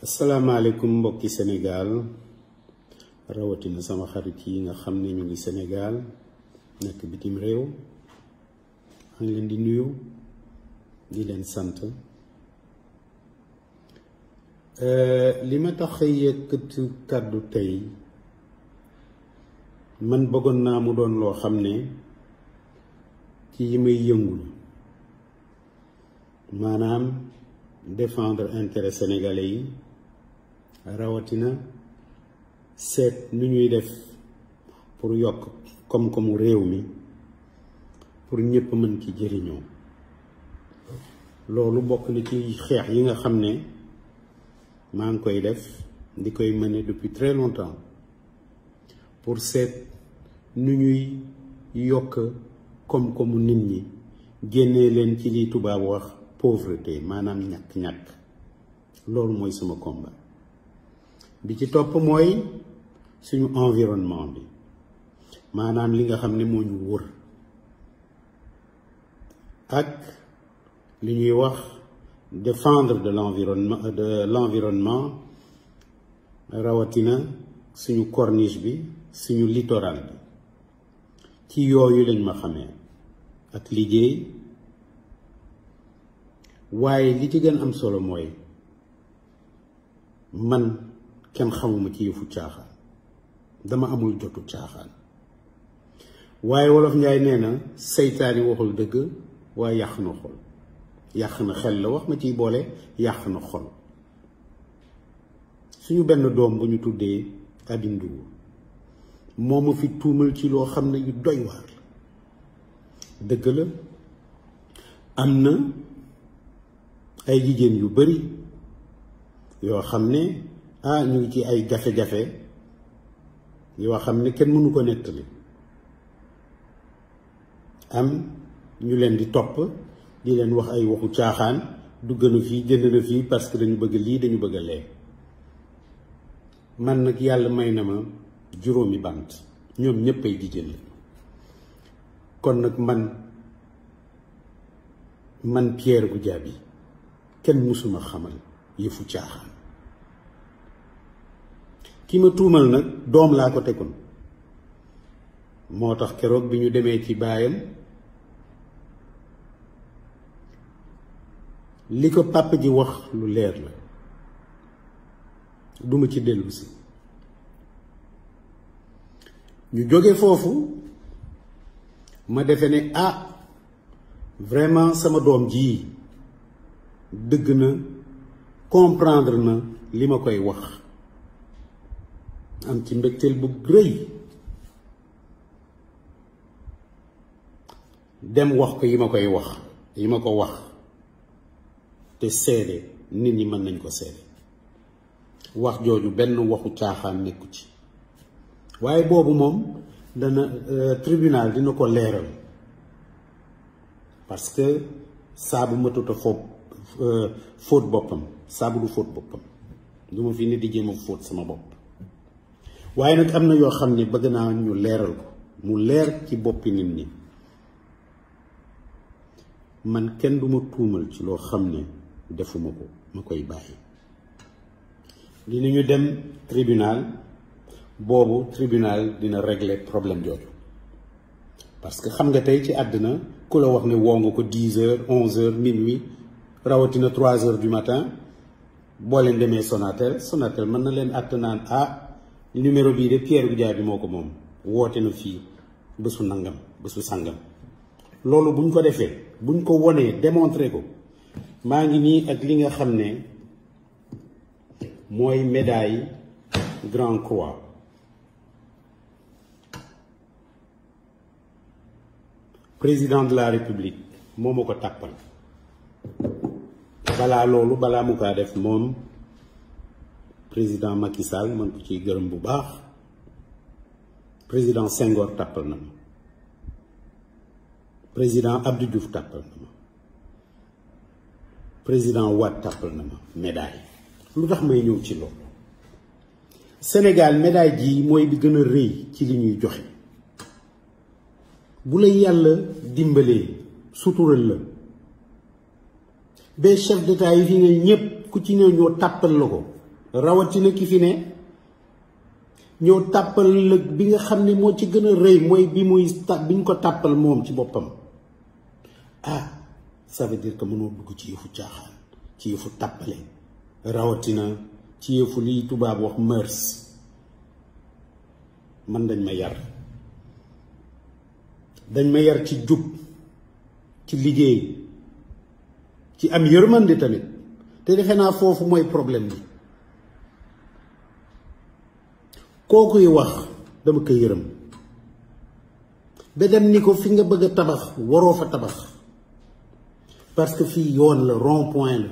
asalaamaaleykum mbokki Sénégal rawatina sama xarit yi nga xam ne ñu ngi Sénégal nekk bitim réew maa ngi leen di nuyu di leen sant li ma tax yëkkati kàddu tey man bëggoon naa mu doon loo xam ne ci yi may yëngul maanaam défendre intérêt sénégalais yi rawatina seet nu ñuy def pour yokk koom-koomu réew mi pour ñëpp mën ci jëriñoo loolu bokk na ci xeex yi nga xam ne maa ngi koy def di koy mener depuis très longtemps pour seet nu ñuy yokk koom-koomu nit ñi génnee leen ci li tubaab wax pauvreté maanaam ñàkk-ñàkk loolu mooy sama combat bi ci topp mooy suñu environnement bi maanaam li nga xam ne moo ñu wër ak li ñuy wax défendre l'environnement rawatina suñu corniche bi suñu littoral bi ci yooyu lañ ma xamee ak liggéey waaye li ci gën am solo mooy man kenn xamuma ci yëfu caaxaan dama amul jotu caaxaan waaye wolof njaay nee na seytaani waxul dëgg waaye yàq na xol yàq na xel la wax ma ciy boole yàq na xol suñu benn doom bu ñu tuddee Aby Ndour moo ma fi tuumal ci loo xam ne yu doy waar la dëgg la am na ay jigéen yu bari yoo xam ne ñu ngi ci ay jafe-jafe yoo xam ne kenn mënu ko nettali am ñu leen di topp di leen wax ay waxu caaxaan dugg na fii jënd na fii parce que dañu bëgg lii dañu bëgg lee man nag yàlla may na ma juróomi bant ñoom ñëpp ay jigéen la kon nag man Pierre Goudiaby kenn mësuma xamal yëfu caaxaan ki ma tuumal nag doom laa ko tegoon moo tax keroog bi ñu demee ci baayam li ko papa ji wax lu leer la duma ci dellu si ñu jóge foofu ma defe ne vraiment sama doom ji dëgg na comprendre na li ma koy wax am ci mbégteel bu rëy dem wax ko yi ma koy wax yi ma ko wax te seede nit ñi mën nañ ko seede wax jooju benn waxu caaxaan nekku ci waaye boobu moom dana tribunal dina ko leeral parce que saabu matut a fóot boppam saabu du fóot boppam du ma fi ne di jéem a fóot sama bopp waaye nag am na yoo xam ne bëgg naa ñu leeral ko mu leer ci boppi nit ñi man kenn du ma tuumal ci loo xam ne defuma ko ma koy bàyyi dinañu dem tribunal boobu tribunal dina régler problème jooju parce que xam nga tey ci àddina ku la wax ne woo nga ko 10 heures 11 heures minuit rawatina 3 heures du matin boo leen demee Sonatel mën na leen àtt naan numéro bii de Pierre Goudiaby moo ko moom woote na fii bésu nangam bésu sàngam loolu buñ ko defee buñ ko wonee démontré ko maa ngi nii ak li nga xam ne mooy médaille Grand Croix président de la République moo ma ko tàppal balaa mu kaa def moom président Macky Sall man ko ciy gërëm bu baax président Senghor tàppal na ma président Abdou Diouf tàppal na ma président Wade tàppal na ma médaille lu tax may ñëw ci loolu Sénégal médaille ji mooy bi gën a rëy ci li ñuy joxe bu la yàlla dimbalee sutural la ba chef d'état yi fi nga ñëpp ku ci ne ñoo tàppal la ko rawatina ki fi ne ñëw tàppal lëg bi nga xam ne moo ci gën a rëy mooy biñ ko tàppal moom ci boppam. Ah, ça veut dire que mënoo dugg ci yëfu caaxaan, ci yëfu tàppale, rawatina ci yëfu liy tubaab wax mœurs. Man dañ ma yar ci jub, ci liggéey, ci am yërmande tamit, te defe naa foofu mooy problème bi. kookuy wax dama ko yërëm ba dem ni ko fi nga bëgg a tabax waroo fa tabax parce que fii yoon la rond-point la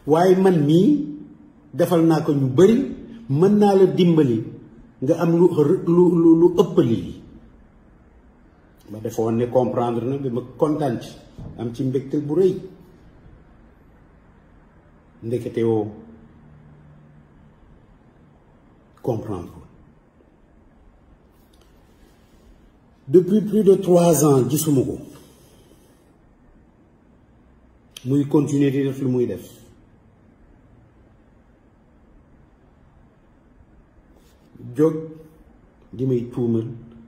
waaye man mii defal naa ko ñu bari, mën naa la dimbali nga am lu ëpp lii. ma defoon ne comprendre na bi ma kontaan ci am ci mbégte bu rëy, ndekete woo comprendre. Depuis plus de 3 ans gisuma ko muy continuer di def lu muy def. jóg di may tuumal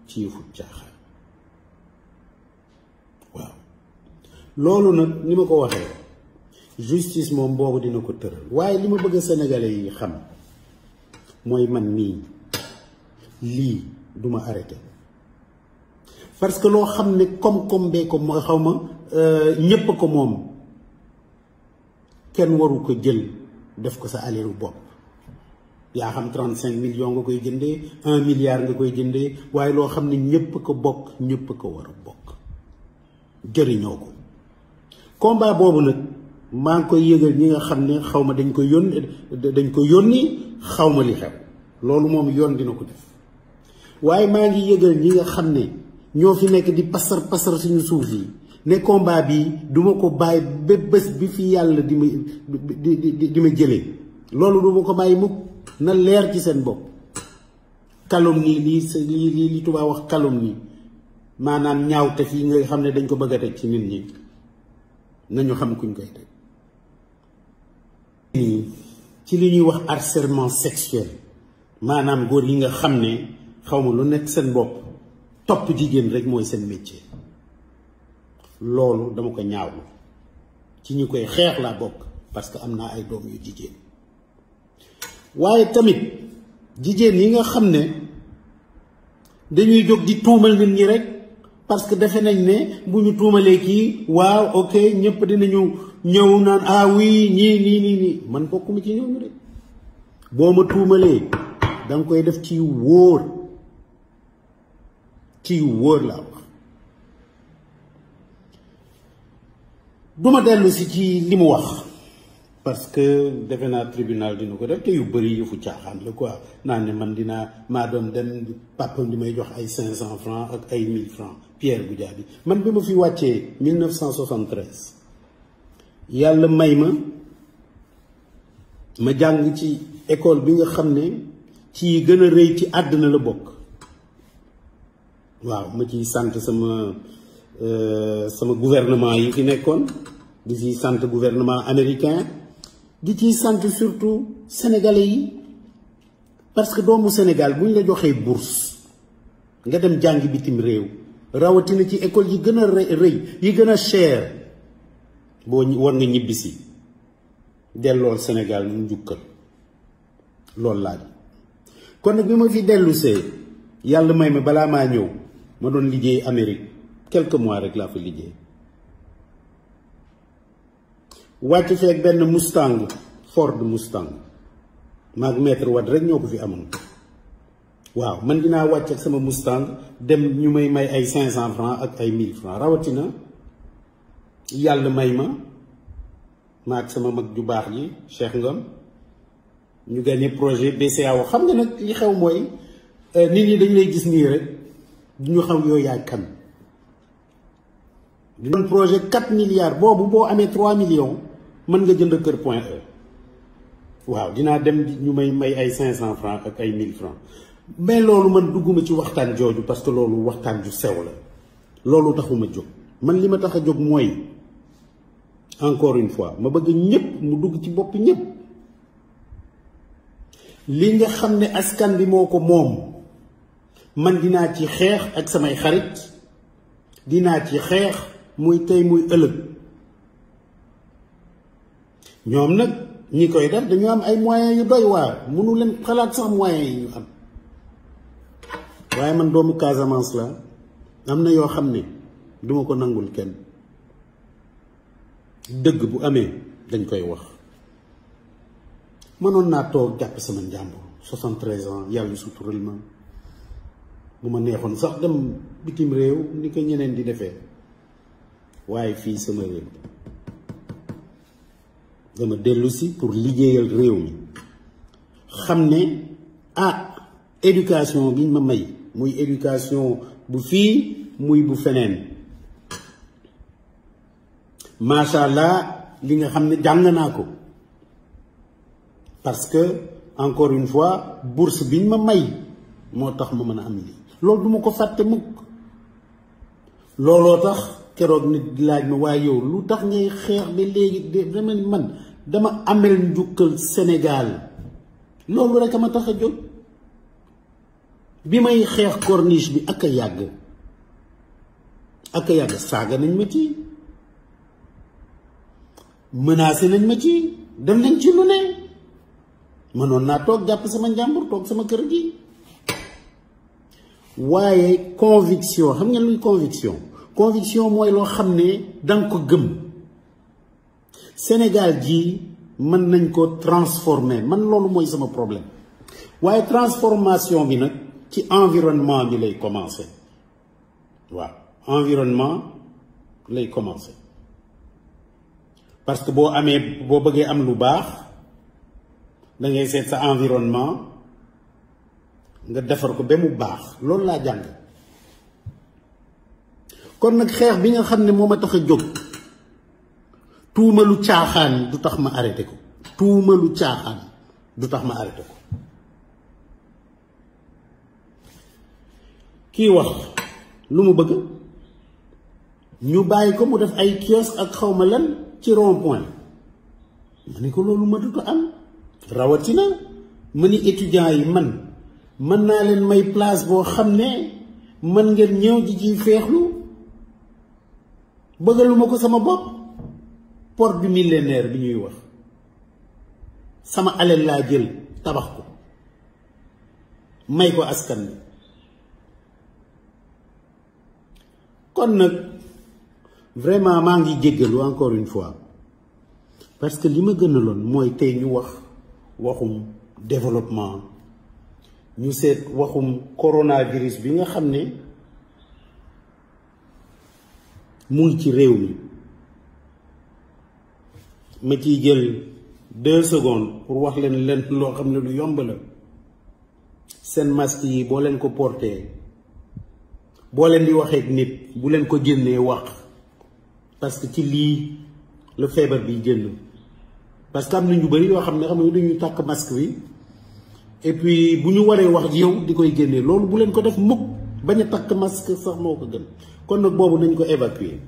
ci yëfu caaxaan. waaw loolu nag ni ma ko waxee justice moom boobu dina ko tëral, waaye li ma bëgg sénégalais yi xam mooy man mii lii duma arrêté parce que loo xam ne koom-koom bee ko mooy xaw ma ñépp ko moom, kenn waru ko jël def ko sa aleeru bopp. yaa xam 35 millions nga koy jëndee 1 milliard nga koy jëndee, waaye loo xam ne ñépp ko bokk, ñépp ko war a bokk jëriñoo ko. combat boobu nag maa ngi koy yëgal ñi nga xam ne xaw ma dañ ko yónni xaw ma li xew, loolu moom yoon dina ko def. waaye maa ngi yëgal ñi nga xam ne ñoo fi nekk di pasar suñu suuf yi ne combat bi duma ko bàyyi ba bés bi fi yàlla di ma jëlee, loolu duma ko bàyyi mukk, na leer ci seen bopp. calomnie li tubaab wax calomnie, maanaam ñaawte fii nga xam ne dañ ko bëgg a teg ci nit ñi, nañu xam kuñ koy teg. ci li ñuy wax harcèlement sexuel, maanaam góor yi nga xam ne xaw ma lu nekk seen bopp, topp jigéen rek mooy seen métier. loolu dama ko ñaawlu, ci ñi koy xeex laa bokk parce que am naa ay doom yu jigéen. waaye tamit jigéen yi nga xam ne dañuy jóg di tuumal nit ñi rek parce que defe nañ ne bu ñu tuumalee kii waaw ok ñëpp dinañu ñëw naan ah oui nii man bokkuma ci ñooñu rek. boo ma tuumalee danga koy def ci wóor laa wax. duma dellu si ci li mu wax parce que defe naa tribunal dina ko def te yu bëri yu fu caaxaan la quoi, naa ne man maa doon dem papam di may jox ay 500 francs ak ay 1000 francs Pierre Goudiaby. man bi ma fi wàccee 1973 yàlla may ma jàng ci école bi nga xam ne ci gën a rëy ci àddina la bokk. waaw ma ciy sant sama gouvernement yi fi nekkoon, di ciy sant gouvernement américain, di ciy sant surtout sénégalais yi, parce que doomu Sénégal bu ñu la joxee bourse nga dem jàngi bitim réew, rawatina ci école yi gën a rëy yi gën a cher, boo war nga ñibbisi dellool Sénégal mu njukkal. loolu laa ji kon nag bi ma fi dellusee yàlla may ma balaa maa ñëw ma doon liggéey Amérique quelques mois rek laa fa liggéey, wàcc feek benn Mustang, Ford Mustang, maag maître Wade rek ñoo ko fi amoon. waaw man dinaa wàcc ak sama Mustang dem ñu may ay 500 francs ak ay 1000 francs, rawatina yàlla may ma ak sama mag ju baax ji Cheikh Ngom ñu gagné projet BCEAO. xam nga nag li xew mooy nit ñi dañ lay gis nii rek du ñu xam yooyu yaay kan. di doon projet 4 milliards boobu boo amee 3 millions mën nga jënd kër Point E. waaw dinaa dem ñu may ay 500 francs ak ay 1000 francs, mais loolu man dugguma ci waxtaan jooju parce que loolu waxtaan ju sew la, loolu taxuma jóg. man li ma tax a jóg mooy encore une fois ma bëgg ñëpp mu dugg ci bopp ñëpp li nga xam ne askan bi moo ko moom man dinaa ci xeex ak samay xarit dinaa ci xeex muy tey muy ëllëg ñoom nag ñi koy def dañu am ay moyens yu doy waar mënu leen xalaat sax moyens yi ñu am waaye man doomu Casamance la am na yoo xam ne duma ko nangul kenn dëgg bu amee dañ koy wax mënoon naa toog jàpp sama njàmbur 73 ans yàlla sutural ma bu ma neexoon sax dem bitim réew ni ko ñeneen di defee waaye fii sama réew dama dellu si pour liggéeyal réew mi xam ne éducation bi ma may muy éducation bu fii muy bu feneen macha allah li nga xam ne jàng naa ko parce que encore une fois bourse biñ ma may moo tax ma mën a am lii loolu duma ko fàtte mukk looloo tax keroog nit di laaj ma waaye yow lu tax ngay xeex ba léegi dama ni man dama amel njukkal Sénégal loolu rek a ma tax a jóg bi may xeex corniche bi ak a yàgg saaga nañ ma ci menacé nañ ma ci dem nañ ci lu ne mënoon naa toog jàpp sama njàmbur toog sama kër gi waaye conviction xam ngeen luy conviction mooy loo xam ne danga ko gëm Sénégal ji mën nañ ko transformer man loolu mooy sama problème waaye transformation bi nag ci environnement bi lay commencer waaw environnement lay commencer parce que boo bëggee am lu baax da ngay seet sa environnement nga defar ko ba mu baax loolu laa jàng kon nag xeex bi nga xam ne moo ma tax a jóg tuuma lu caaxaan du tax ma arrêté ko kii wax lu mu bëgg ñu bàyyi ko mu def ay kiosque ak xawma lan ci rond point ma ne ko loolu ma du ko am rawatina ma ni étudiants yi man mën naa leen may place boo xam ne mën ngeen ñëw ji ci feexlu bëggaluma ko sama bopp port du millénaire bi ñuy wax sama alal laa jël tabax ko may ko askan bi kon nag vraiment maa ngi jéggalu encore une fois parce que li ma gënaloon mooy tey ñu wax waxum développement ñu seet waxum coronavirus bi nga xam ne mu ngi ci réew mi ma ciy jël 2 secondes pour wax leen loo xam ne lu yomb la seen masque yi boo leen ko porté boo leen di waxee ak nit bu leen ko génnee wax parce que ci lii la feebar bi génn parce que am na ñu bari yoo xam ne xam nga dañuy tàkk masque bi et puis bu ñu waree wax yow di koy génnee loolu bu leen ko def mukk bañ a takk masque sax moo ko gën kon nag boobu nañ ko évacuer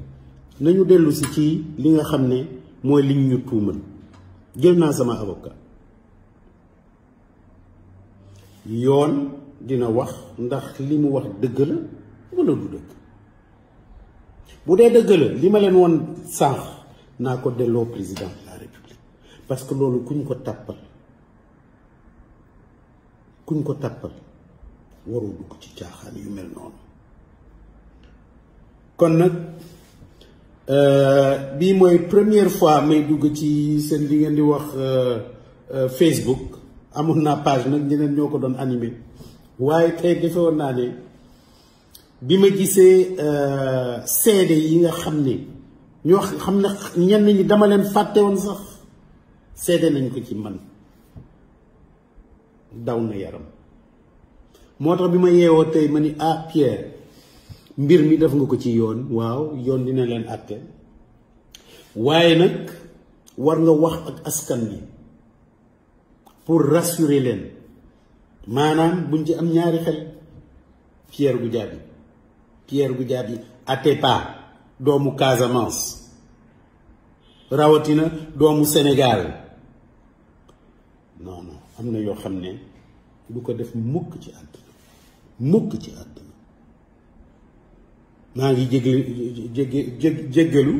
nañu dellu si ci li nga xam ne mooy liñ ñu tuumal jël naa sama avocat yoon dina wax ndax li mu wax dëgg la wala du dëgg bu dee dëgg la li ma leen woon sànq naa ko delloo président de la république parce que loolu kuñ ko tàppal waroo dugg ci caaxaan yu mel noonu kon nag bii mooy première fois may dugg ci seen li ngeen di wax Facebook amoon naa page nag ñeneen ñoo ko doon animé waaye tey defe woon naa ne bi ma gisee seede yi nga xam ne ñoo xam ne ñenn ñi dama leen fàtte woon sax seede nañ ko ci man daw na yaram moo tax bi ma yeewoo tey ma ni Pierre mbir mi def nga ko ci yoon waaw yoon dina leen àtte waaye nag war nga wax ak askan bi pour rassurer leen maanaam buñ ci am ñaari xel Pierre Goudiaby Atepa doomu Casamance rawatina doomu Sénégal non am na yoo xam ne du ko def mukk ci àdduna maa ngi jéggalu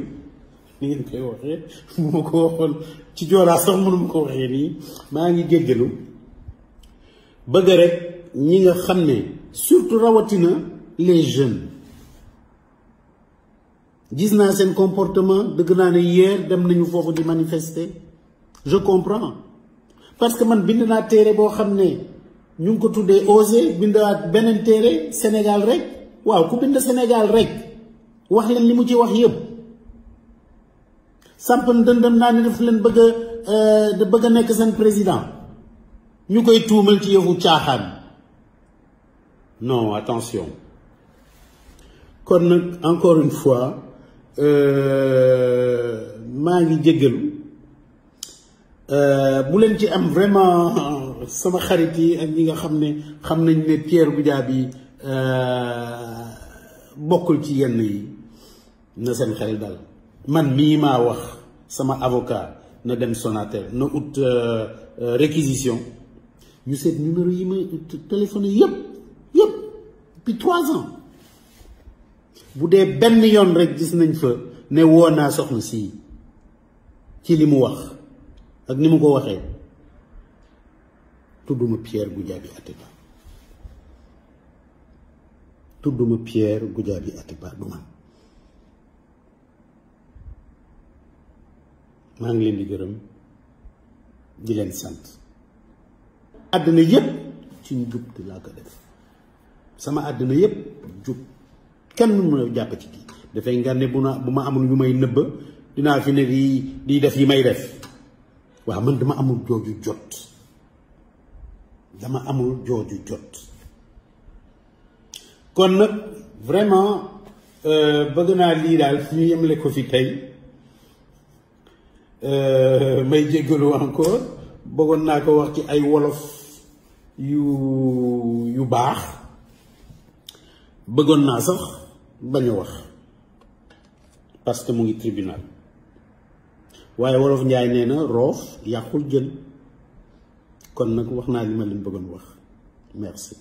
ni ngeen koy waxee mu ma ko waxoon ci joolaa sax mënu ma ko waxee nii maa ngi jéggalu bëgg rek ñi nga xam ne surtout rawatina les jeunes gis naa seen comportement dëgg naa ne hier dem nañu foofu di manifester je comprends parce que man bind naa téere boo xam ne ñu ngi ko tuddee Oser bindaat beneen téere Sénégal rek waaw ku bind Sénégal rek wax leen li mu ci wax yëpp sampan dëndëm naa ne daf leen bëgg a nekk seen président ñu koy tuumal ci yëfu caaxaan non attention kon nag encore une fois maa ngi jéggalu bu leen ci am vraiment sama xarit yi ak ñi nga xam ne xam nañ ne Pierre Goudiaby bokkul ci yenn yi na seen xel dal man mii maa wax sama avocat na dem Sonatel na ut réquisition ñu seet numéro yi ma téléphoné yëpp depuis 3 ans bu dee benn yoon rek gis nañ fa ne woo naa soxna si ci li mu wax ak ni mu ko waxee tudduma Pierre Goudiaby Atépa du man maa ngi leen di gërëm di leen sant àddina yépp ci njub di laa ko def sama àddina yépp jub kenn mën a jàpp ci kii dafay nga ne bu ma amul yu may nëbb dinaa fi ne di def yi may def waaw man dama amul jooju jot kon nag vraiment bëgg naa lii daal fi ñu yemle ko fi tey may jéggalu encore bëggoon naa ko wax ci ay wolof yu baax bëggoon naa sax bañ a wax parce que mu ngi tribunal waaye wolof njaay nee na roof yàqul jën kon nag wax naa li ma leen bëggoon wax merci